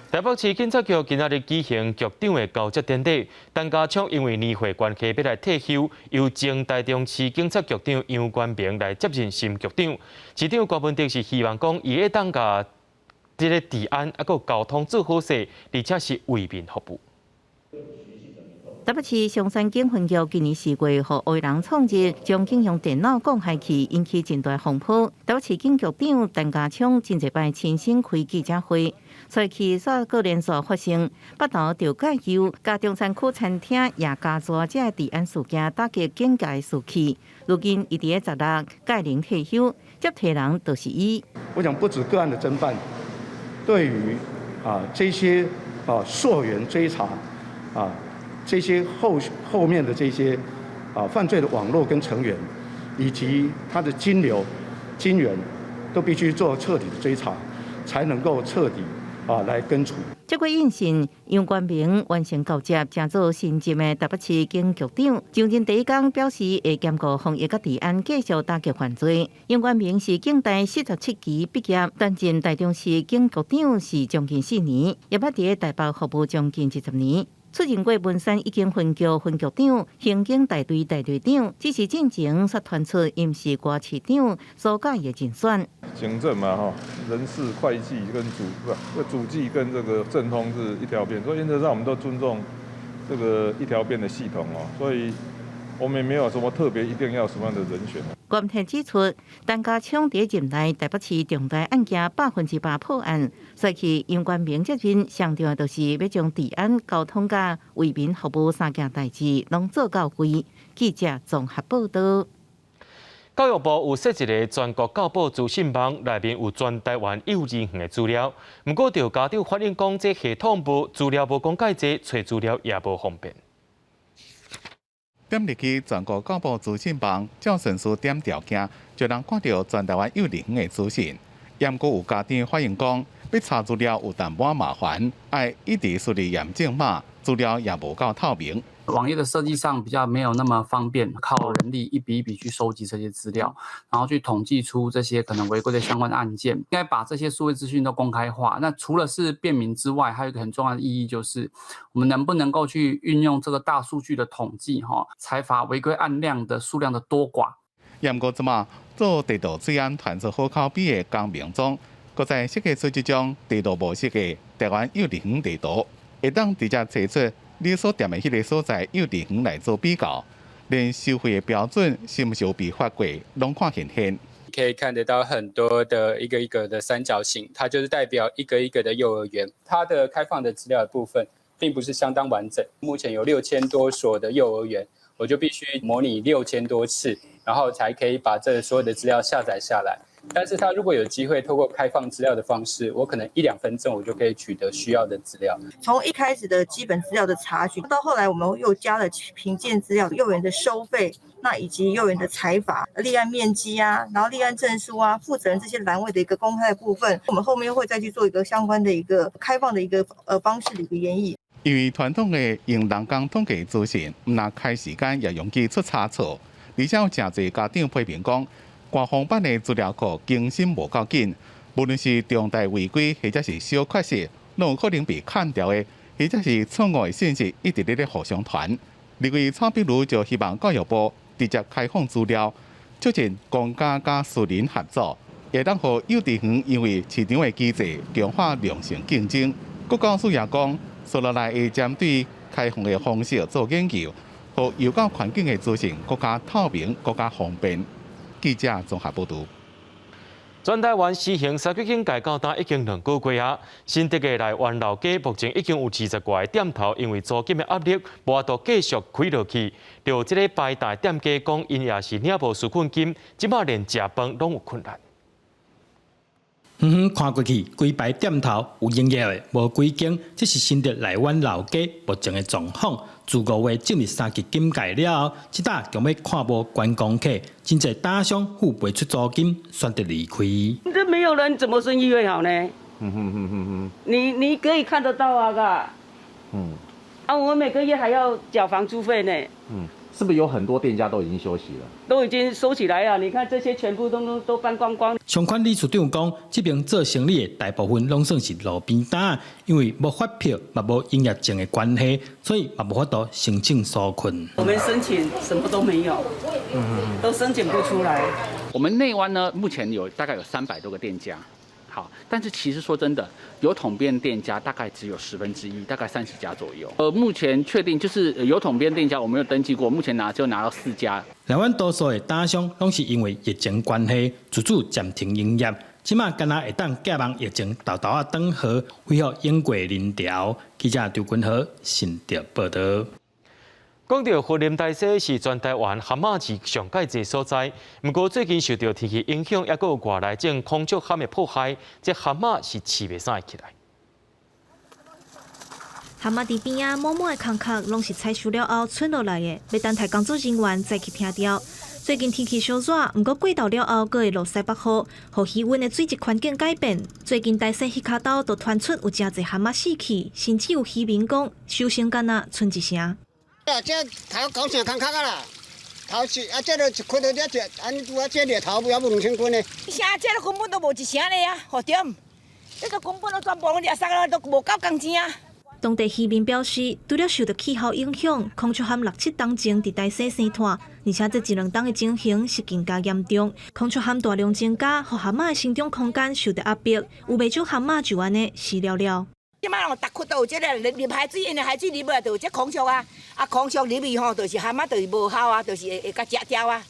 台北市警察局今仔日舉行局長的交接典禮，陳家昌因為年歲關係欲來退休，由前台中市警察局長楊關明來接任新局長。市長郭文德是希望講，伊會當共這个治安抑閣交通做好勢，而且是為民服務。台北市松山警分局今年4月，予黑人創日將警用電腦降下去，引起真大風波。台北市警局長陳家聰真濟擺親身開記者會，出去煞閣連續發生北投著蓋油，佮中山區餐廳也加抓這个治安事件打擊警界士氣。如今伊佇咧16屆齡退休，接替人就是伊。我想不止個案的偵辦，對於這些溯源追查。這些後面的這些犯罪的網絡跟成員，以及他的金流、金源，都必須做徹底的追查，才能夠徹底來根除。這個應訊楊冠明完成交接，正做新任的台北市警局長。上任第一工表示會兼顧防疫佮治安，繼續打擊犯罪。楊冠明是警大47期畢業，擔任台中市警局長是將近4年，也捌佇咧台北服務將近20年。出任過文山一警分局分局長、刑警大隊大隊長，只是進前煞傳出伊毋是郭市長所佮意的人選。行政嘛，哈，人事、會計跟主不，主計跟這個政通是一條邊，所以原則上我們都尊重這個一條邊的系統哦，所以我們也沒有什麼特別一定要什麼樣的人選。關天指出，陳家聰佇任內台北市重大案件100%破案，所以楊冠明接任上重要就是欲將治安、交通佮為民服務三件代誌攏做到位。記者綜合報道。教育部有設一个全國教保資訊網，內面有全台灣幼兒園的資料。毋過，著家長反映講，這系統無資料無講蓋濟，揣資料也無方便。點入去全國教保資訊網，照順序點條件，就能看著全台灣幼兒園的資訊。毋過有家長反映講，欲查資料有淡薄麻煩，愛一直輸入驗證碼，資料也無夠透明。網頁的設計上比較沒有那麼方便，靠人力一筆一筆去收集這些資料，然後去統計出這些可能違規的相關案件。應該把這些數位資訊都公開化。那除了是便民之外，還有一個很重要的意義，就是我們能不能夠去運用這個大數據的統計，哈，裁罰違規案量的數量的多寡。毋過這馬做地道治安傳出好口碑的江明忠，閣再設計出這張地圖模式的台灣幼兒園地圖，會當直接揣出你所踮的彼个所在幼兒園來做比較，連收費的標準是毋是有被罰過，攏看現現。可以看得到很多的一個一個的三角形，它就是代表一個一個的幼兒園。它的開放的資料的部分並不是相當完整。目前有6000多所的幼兒園，我就必須模擬6000多次，然後才可以把這所有的資料下載下來。但是他如果有機會透過開放資料的方式，我可能一兩分鐘我就可以取得需要的資料。從一開始的基本資料的查詢，到後來我們又加了評鑑資料、幼兒園的收費，那以及幼兒園的裁罰、立案面積啊，然後立案證書啊、負責人這些欄位的一個公開的部分，我們後面會再去做一個相關的一個開放的一個方式的一個研議。因為傳統的用人工統計資訊，毋但開時間也容易出差錯，而且有誠濟家長批評講，官方版的資料庫更新無夠緊，無論是重大違規或者是小缺失，攏有可能被砍掉的，或者是錯誤的信息一直咧互相傳。立委蔡壁如就希望教育部直接開放資料，促進公家佮私人合作，會當予幼稚園因為市場的機制強化良性競爭。國教署也講，紲落來會針對開放的方式做研究，予幼教環境的資訊閣較透明、閣較方便。記者綜合報導。全台灣實行三級警戒到今已經2個月啊，新竹的內灣老街目前已經有20外个店頭，因為租金的壓力，無法度繼續開落去。著這个擺檔店家講，𪜶也是領無紓困金，這擺連食飯攏有困難。遠遠看過去，規排店頭有營業的，無幾間。這是新竹內灣老街目前的狀況。自5月進入三級警戒了後，這搭強欲看無觀光客，真濟檔商付袂出租金，選擇離開。這沒有人，怎麼生意會好呢？你可以看得到啊，哥。啊，我每個月還要繳房租費呢。是不是有很多店家都已經休息了？都已經收起來了，你看這些全部都搬光光。相關理事長講，這邊做生意的大部分攏算是路邊檔，因為無發票嘛無營業證的關係，所以嘛無法度申請紓困。我們申請什麼都沒有，都申請不出來。我們內灣呢，目前有大概有300多個店家。好，但是其實說真的，有統編店家大概只有1/10，大概30家左右。目前確定就是有統編店家，我沒有登記過，目前拿就拿到4家。台灣多數的打商攏是因為疫情關係，自主暫停營業。這馬敢若會當寄望疫情沓沓仔轉好，恢復永過人潮。記者張君和新竹報道。講到雲林大溪是全台灣蚶仔飼上蓋濟所在，毋過最近受到天氣影響，抑閣有外來種孔雀蚶的破壞，這蚶仔是飼袂啥會起來。蚶仔佇邊仔滿滿的空殼，攏是採收了後賰落來的，欲等待工作人員再去拼掉。最近天氣燒熱，毋過過晝了後，閣會落西北雨，予魚塭的水質環境改變。最近大溪彼跤兜就傳出有誠濟蚶仔死去，甚至有漁民講收成敢若賰一成。啊，這頭九成空殼啊啦，頭是啊，這個一開到這，按呢拄啊，這個頭也無2000斤呢。啥？這個根本都無一成的啊，好對？這個根本都全部攏掠殺啊，都無夠工錢啊。當地漁民表示，除了受到氣候影響，孔雀蚶六七冬前佇大溪生湠，而且這一兩冬的情形是更加嚴重。孔雀蚶大量增加，予蚶仔的生長空間受到壓迫，有袂少蚶仔就按呢死了了。這擺攏逐窟都有這个入海水，因為海水入來就有這孔雀啊，啊孔雀入去吼，就是蚶仔就是無效啊，就是會會共食掉啊。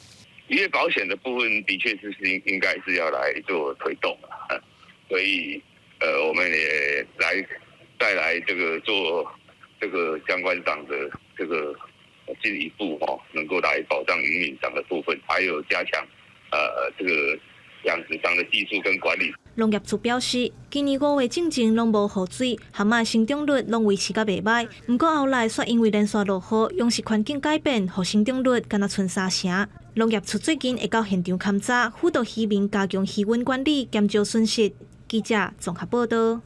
漁業保險的部分，的確是應該是要來做推動啊，所以我們也來再來這個做這個相關上的這個進一步吼，能夠來保障漁民上的部分，還有加強這個養殖上的技術跟管理。農業處表示，今年5月進前攏無雨水，蚶仔生長率攏維持甲袂䆀。毋過後來煞因為連續落雨，養殖環境改變，予生長率敢若賰3成。農業處最近會到現場勘查，輔導漁民加強漁塭管理，減少損失。記者綜合報道。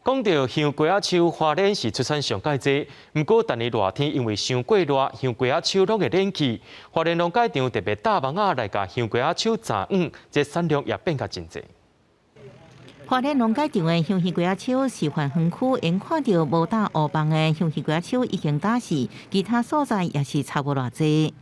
講到香瓜仔樹，花蓮是出產上蓋濟，毋過逐年熱天因為傷過熱，香瓜仔樹攏會冷去。花蓮農改場特別搭網仔來共香瓜仔樹閘塭，這產量也變較真濟。花蓮農改場的香魚瓜仔樹示範園區，眼看著無搭烏網的香魚瓜仔樹已經打死，其他所在也是差無偌濟。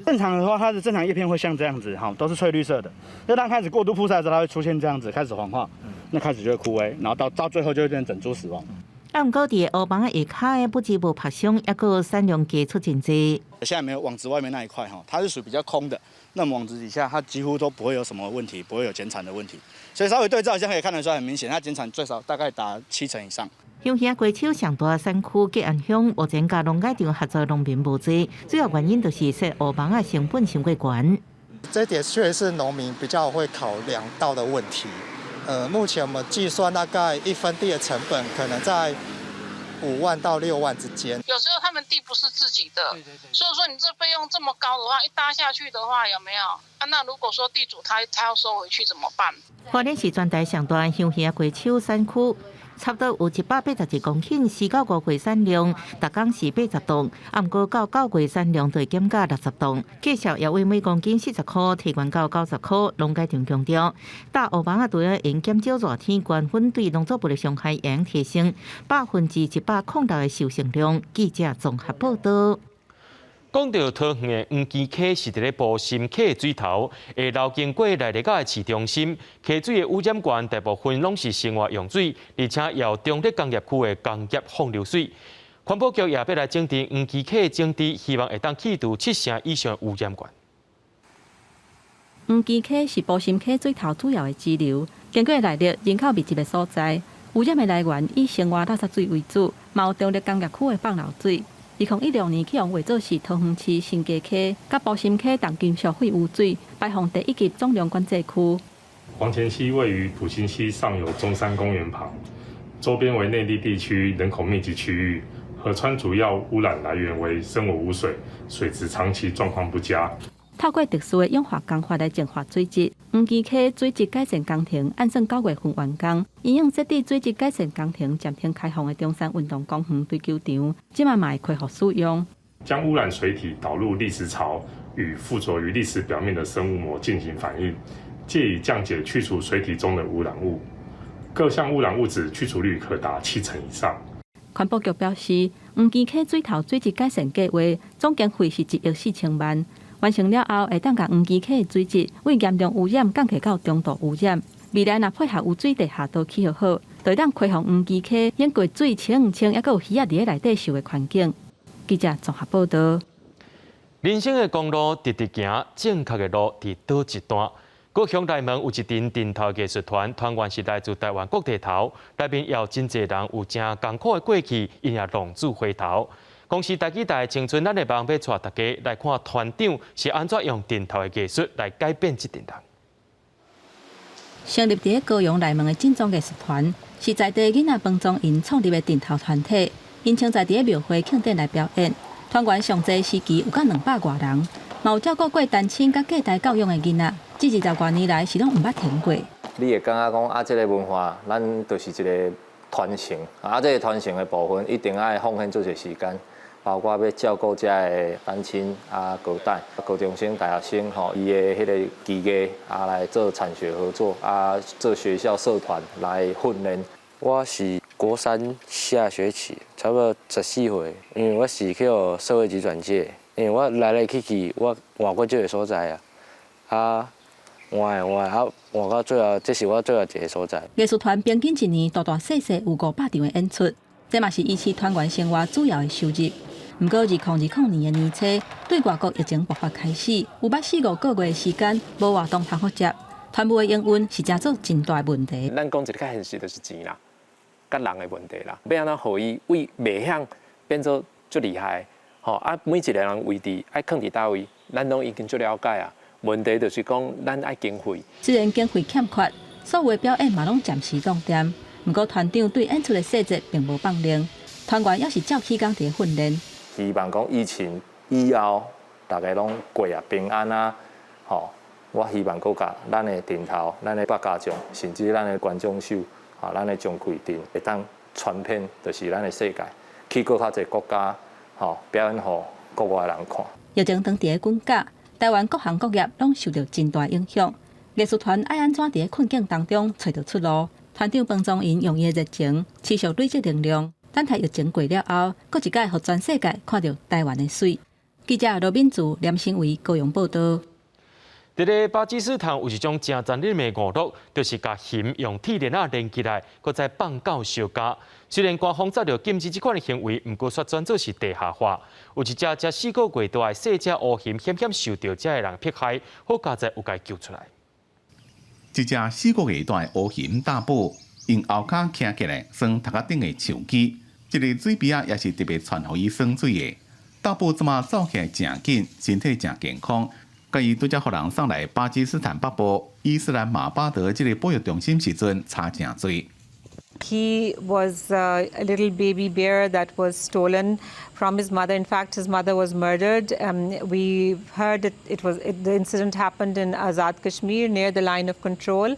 正常的話，它的正常葉片會像這樣子，哈，都是翠綠色的。那當開始過度曝曬的時候，它會出現這樣子，開始黃化，那開始就會枯萎，然後到最後就會變成整株死亡。啊，毋過佇烏網下跤的不止無曝傷，抑閣產量加出真濟。現在沒有網子外面那一塊，哈，它是屬於比較空的。那麼網子底下，它幾乎都不會有什麼問題，不會有減產的問題。所以稍微對照一下可以看得出來，很明顯，它減產最少大概達7成以上。香魚仔瓜樹上大產區吉安鄉，目前佮農改場合作農民無濟，主要原因就是設烏網的成本傷過懸。這點確實是農民比較會考量到的問題。目前我們計算大概一分地的成本可能在5萬到6萬之間。有時候他們地不是自己的，對對對，所以說你這費用這麼高的話，一搭下去的話，有沒有？啊，那如果說地主他要收回去怎麼辦？花蓮是全台上大香魚仔瓜樹產區。差不多有181公頃，4到5月產量，逐工是80噸，啊，毋過到9月產量就會減到60噸。價數也為每公斤40箍提懸到90箍。農改場強調，搭烏網仔除了會減少熱天乾粉對農作物的傷害，會用提升106的收成量。記者綜合報道。講到桃園的黃基溪是佇咧埔心溪的水頭，會流經過內坜仔的市中心。溪水的污染源大部分攏是生活用水，而且也有中壢工業區的工業放流水。環保局也欲來整治黃基溪的整治，希望會當去除7成以上的污染源。黃基溪是埔心溪水頭主要的支流，經過內壢人口密集的所在，污染的來源以生活垃圾水為主，嘛有中壢工業區的放流水。2016年去予劃做是桃園市新街溪、佮埔心溪重金屬廢污水排放第一級總量管制區。黃前溪位於埔心溪上游中山公園旁，周邊為內壢地區人口密集區域，河川主要污染來源為生活污水，水質長期狀況不佳。透過特殊的氧化工法來淨化水質，黃基溪水質改善工程按算9月份完工。因應這佇水質改善工程暫停開放的中山運動公園堆球場，這馬嘛會恢復使用。將污染水體導入礫石槽，與附着於礫石表面的生物膜進行反應，藉以降解去除水體中的污染物。各項污染物質去除率可達7成以上。環保局表示，黃基溪水頭水質改善計劃總經費是1億4千萬。完成了後，會當共黃基溪的水質對嚴重污染降低到中度污染。未來若配合污水地下道起予好，就會當開放黃岐溪，經過水清清，猶閣有魚仔佇咧內底泅的環境。記者綜合報道。人生的公路直直行，正確的路佇佗一段。高雄內門有一陣陣頭藝術團，團員是來自台灣各地頭，內面也有真濟人有誠艱苦的過去，𪜶也浪子回頭。公視台語台青春咱的夢欲帶大家來看團長是按怎用陣頭的藝術來改變這陣人。成立佇咧高雄內門的正宗藝術團，是在地囡仔幫助𪜶創立的陣頭團體，𪜶常在佇咧廟會慶典來表演。團員上濟時期有到200外人，嘛有照顧過單親佮隔代教養的囡仔，這20外年來是攏毋捌停過。你會感覺講啊，這个文化，咱就是一个傳承啊，這个傳承的部分一定愛奉獻足濟時間，包括欲照顧遮个單親啊、高代、高中生、大學生吼，伊的彼个技藝啊來做產學合作啊，做學校社團來訓練。我是國三下學期，差不多14歲，因為我是去予社會局轉介，因為我來來去去，我換過幾个所在啊，啊換換啊換到最後，這是我最後一个所在。藝術團平均一年大大細細有500場的演出，這嘛是維持團員生活主要的收入。毋過2020年的年初，對外國疫情爆發開始，有捌四五個月的時間無活動通好接，團務的營運是成做真大的問題。咱講一个較現實，就是錢啦，佮人的問題啦。欲按怎予伊為袂曉變做足厲害？吼啊，每一个人位置愛囥佇佗位，咱攏已經足了解啊。問題就是講，咱愛經費。雖然經費欠缺，所有的表演嘛攏暫時凍定。毋過團長對演出的細節並無放任，團員猶是照起工佇咧訓練。希望講疫情以後，大家攏過啊平安啊，吼！我希望閣共咱的陣頭、咱的百家將，甚至咱的關將手，啊，咱的鍾馗陣會當傳遍，就是咱的世界，去閣較濟國家，吼，表演予國外人看。疫情當佇咧滾絞，台灣各行各業攏受著真大影響。藝術團愛按怎佇咧困境當中揣著出路？團長幫助𪜶用伊的熱情，持續累積能量。等待疫情過了後，閣一擺予全世界看著台灣的媠。記者羅敏珠、連新偉高雄報道。佇咧巴基斯坦有一種誠殘忍的娛樂，就是共熊用鐵鏈仔連起來，閣再放狗相咬。雖然官方早就禁止這款的行為，毋過卻轉做是地下化。有一隻才4個月大的細隻烏熊，險險受著遮的人迫害，好佳哉有共救出來。這隻4個月大的烏熊大寶，用後跤徛起來，耍頭殼頂的樹枝，這个水豌仔也是特別傳予伊耍水的。大寶這馬走起來誠緊，身體誠健康。佮伊拄才予人送來巴基斯坦北部伊斯蘭馬巴德這个保育中心時陣，差誠濟。 He was a little baby bear that was stolen from his mother. In fact, his mother was murdered. We heard that the incident happened in Azad Kashmir near the line of control.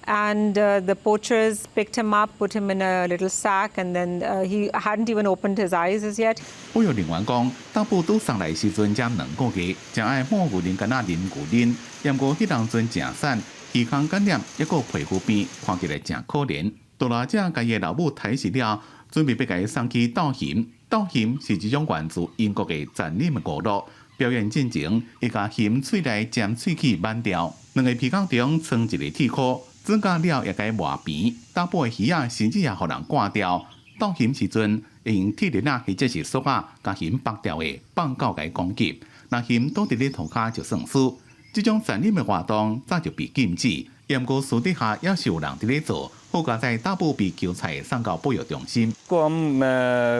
And the poachers picked him up, put him in a little sack, and then he hadn't even opened his eyes as yet. 保育人員講，大寶拄送來時陣才2個月，誠愛母牛奶敢若啉牛奶，毋過彼當陣誠瘦，耳孔感染，猶閣皮膚病，看起來誠可憐。獨來者共伊的老母刣死了，準備欲共伊送去鬥熊。鬥熊是一種源自英國的殘忍的娛樂。表演進前，會共熊喙內尖喙齒挽掉，兩个鼻孔中藏一个鐵箍，轉甲了也共伊磨平。大寶的耳仔甚至也予人割掉。鬥熊時陣，會用鐵鏈仔或者是索仔共熊縛牢的，放狗共伊攻擊。若熊倒佇咧塗跤就算輸。這種殘忍的活動早就被禁止，毋過私底下猶是有人佇咧做。好佳哉大寶被救出來送到保育中心。 को हम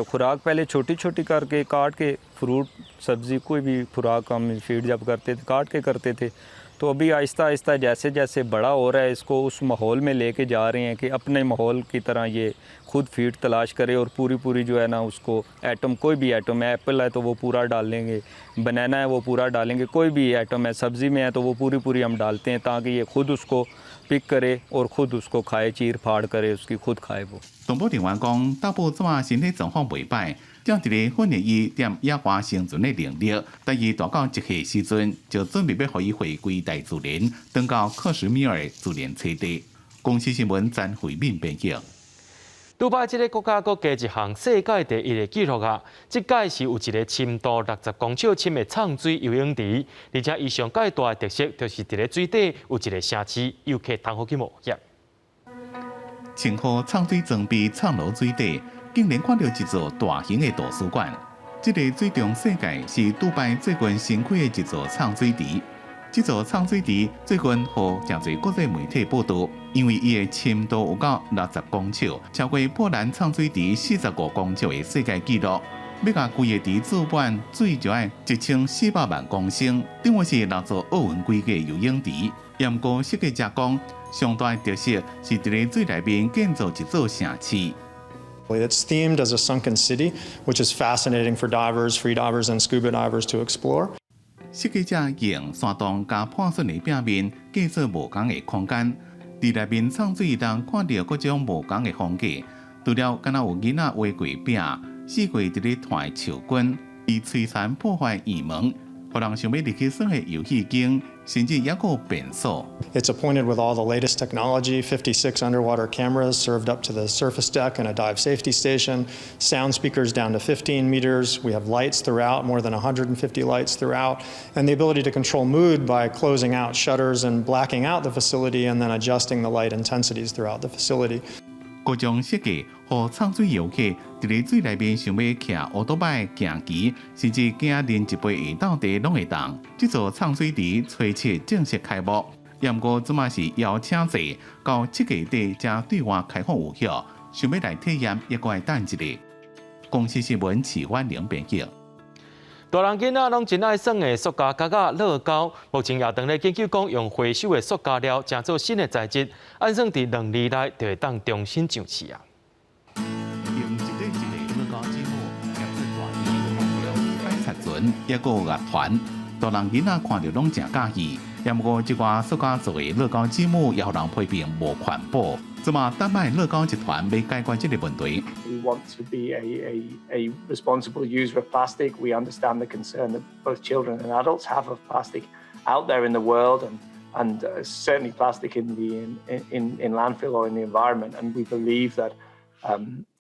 खुराक पहले छोटी छोटी करके काट के फ्रूट सब्ज़ी कोई भी खुराक हम फीड जब करते थे, काट के करते थे, तो अभी आहिस्ता आहिस्ता जैसे जैसे बड़ा हो रहा है, इसको उस माहौल में लेके जा रहे हैं कि अपने माहौल की तरह ये खुद फीड तलाश करे और पूरी पूरी जो है ना उसको आइटम, कोई भी आइटम है, एप्पल है तो वो पूरा डालेंगे, बनाना है वो पूरा डालेंगे, कोई भी आइटम है, सब्ज़ी में है तो वो पूरी पूरी हम डालते हैं ताकि ये खुद उसको पिक करे और खुद उसको खाए, चीर फाड़ करे उसकी, खुद खाए वो。動保人員講，大寶這馬身體狀況袂䆀，正佇咧訓練伊踮野外生存的能力。等伊大到一歲時陣，就準備欲予伊回歸大自然，轉到克什米爾自然棲地。公視新聞詹慧敏編譯。杜拜這个國家閣加一項世界第一的紀錄啊！這屆是有一个深度60公尺深的藏水游泳池，而且伊上蓋大的特色就是佇咧水底有一个城市，遊客通好去冒險。穿好藏水裝備，藏落水底，竟然看著一座大型的圖書館。這个水中世界是杜拜最近新開的一座藏水池。這座藏水池最近予誠濟國際媒體報導，因為伊的深度有夠60公尺，超過波蘭藏水池45公尺的世界紀錄。欲共規個池注滿水就愛1400萬公升，等於是六座奧運規格游泳池。毋過設計者講，上大的特色是佇咧水內面建造一座城市。 It's themed as a sunken city, which is fascinating for divers, free divers, and scuba divers to explore. 設計者用山洞佮破損的壁面建造無仝的空間，佇內面藏水通看著各種無仝的風景。除了敢若有囡仔畫過餅，四界佇咧團樹根，伊摧殘破壞掩門，予人想欲入去耍的遊戲間，甚至猶閣有便所。 It's appointed with all the latest technology, 56 underwater cameras served up to the surface deck and a dive safety station, sound speakers down to 15 meters. We have lights throughout, more than 150 lights throughout, and the ability to control mood by closing out shutters and blacking out the facility and then adjusting the light intensities throughout the facility. 各種設計，予藏水遊客佇咧水內面想欲騎歐多擺行棋，甚至驚啉一杯下晝茶攏會當。這座藏水池初七正式開幕，毋過這馬是邀請制，到7月底才對外開放有效。想欲來體驗，猶閣愛等一下。公視新聞徐婉玲編輯。大人囡仔攏真愛耍的塑膠角仔樂高，目前也當咧研究講用回收的塑膠料，成做新的材質，按算佇2年內就會當重新上市啊。用一個一個樂高積木，疊做大型的海賊船，猶閣有樂團，大人囡仔看著攏誠佮意。毋過這寡塑膠做的樂高積木也予人批評無環保。這馬丹麥樂高集團欲解決這个問題。 We want to be a responsible user of plastic. We understand the concern that both children and adults have of plastic out there in the world and certainly plastic in landfill or in the environment. And we believe that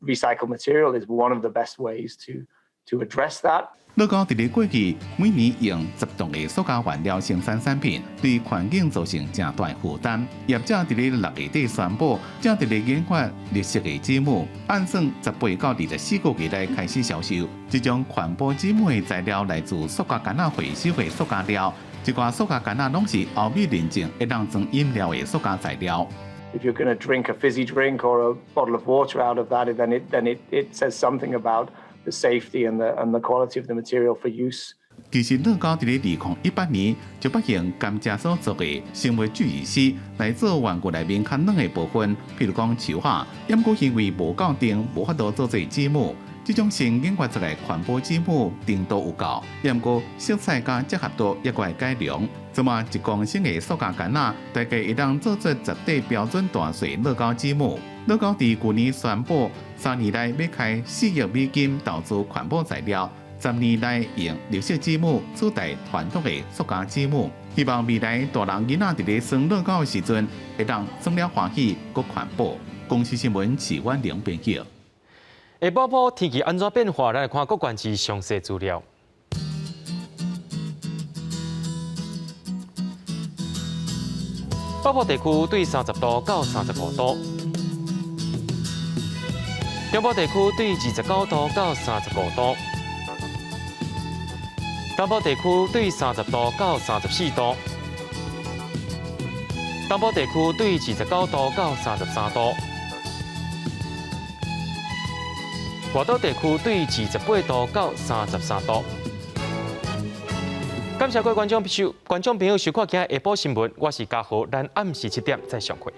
recycled material is one of the best ways to address that. 樂高佇咧過去每年用10噸的塑膠原料生產產品，對環境造成誠大負擔。業者佇咧6月底宣布，正佇咧研發綠色的積木，按算18到24個月內開始銷售。這種環保積木的材料來自塑膠桿仔回收的塑膠料，這寡塑膠桿仔攏是歐美認證會當裝飲料的塑膠材料。 If you're going to drink a fizzy drink or a bottle of water out of that, then it says something about the safety and the quality of the material for use. 其實樂高佇咧2018年就捌用甘蔗所做的生物聚乙烯來做玩具內面較軟的部分，譬如講樹仔，毋過因為無夠重，無法度做做積木。這種新研發出來環保積木程度有夠，毋過色彩佮結合度猶閣愛改良。這馬1公升的塑膠桿仔，大概會當做出10塊標準大細樂高積木。樂高佇舊年宣布，3年內欲開4億美金投資環保材料，10年內用綠色積木取代傳統的塑膠積木。希望未來大人囡仔佇咧耍樂高的時陣，會當耍了歡喜，閣環保。公視新聞徐婉玲編輯。下晡晡天氣按怎變化？咱來看各縣市詳細資料。北部地區對30度到35度，中部地區對29度到35度，東部地區對30度到34度，東部地區對29度到33度。外島地區對28度到33度。感謝各位觀眾朋友收看今日下晡新聞，我是嘉豪，咱暗時7點再相會。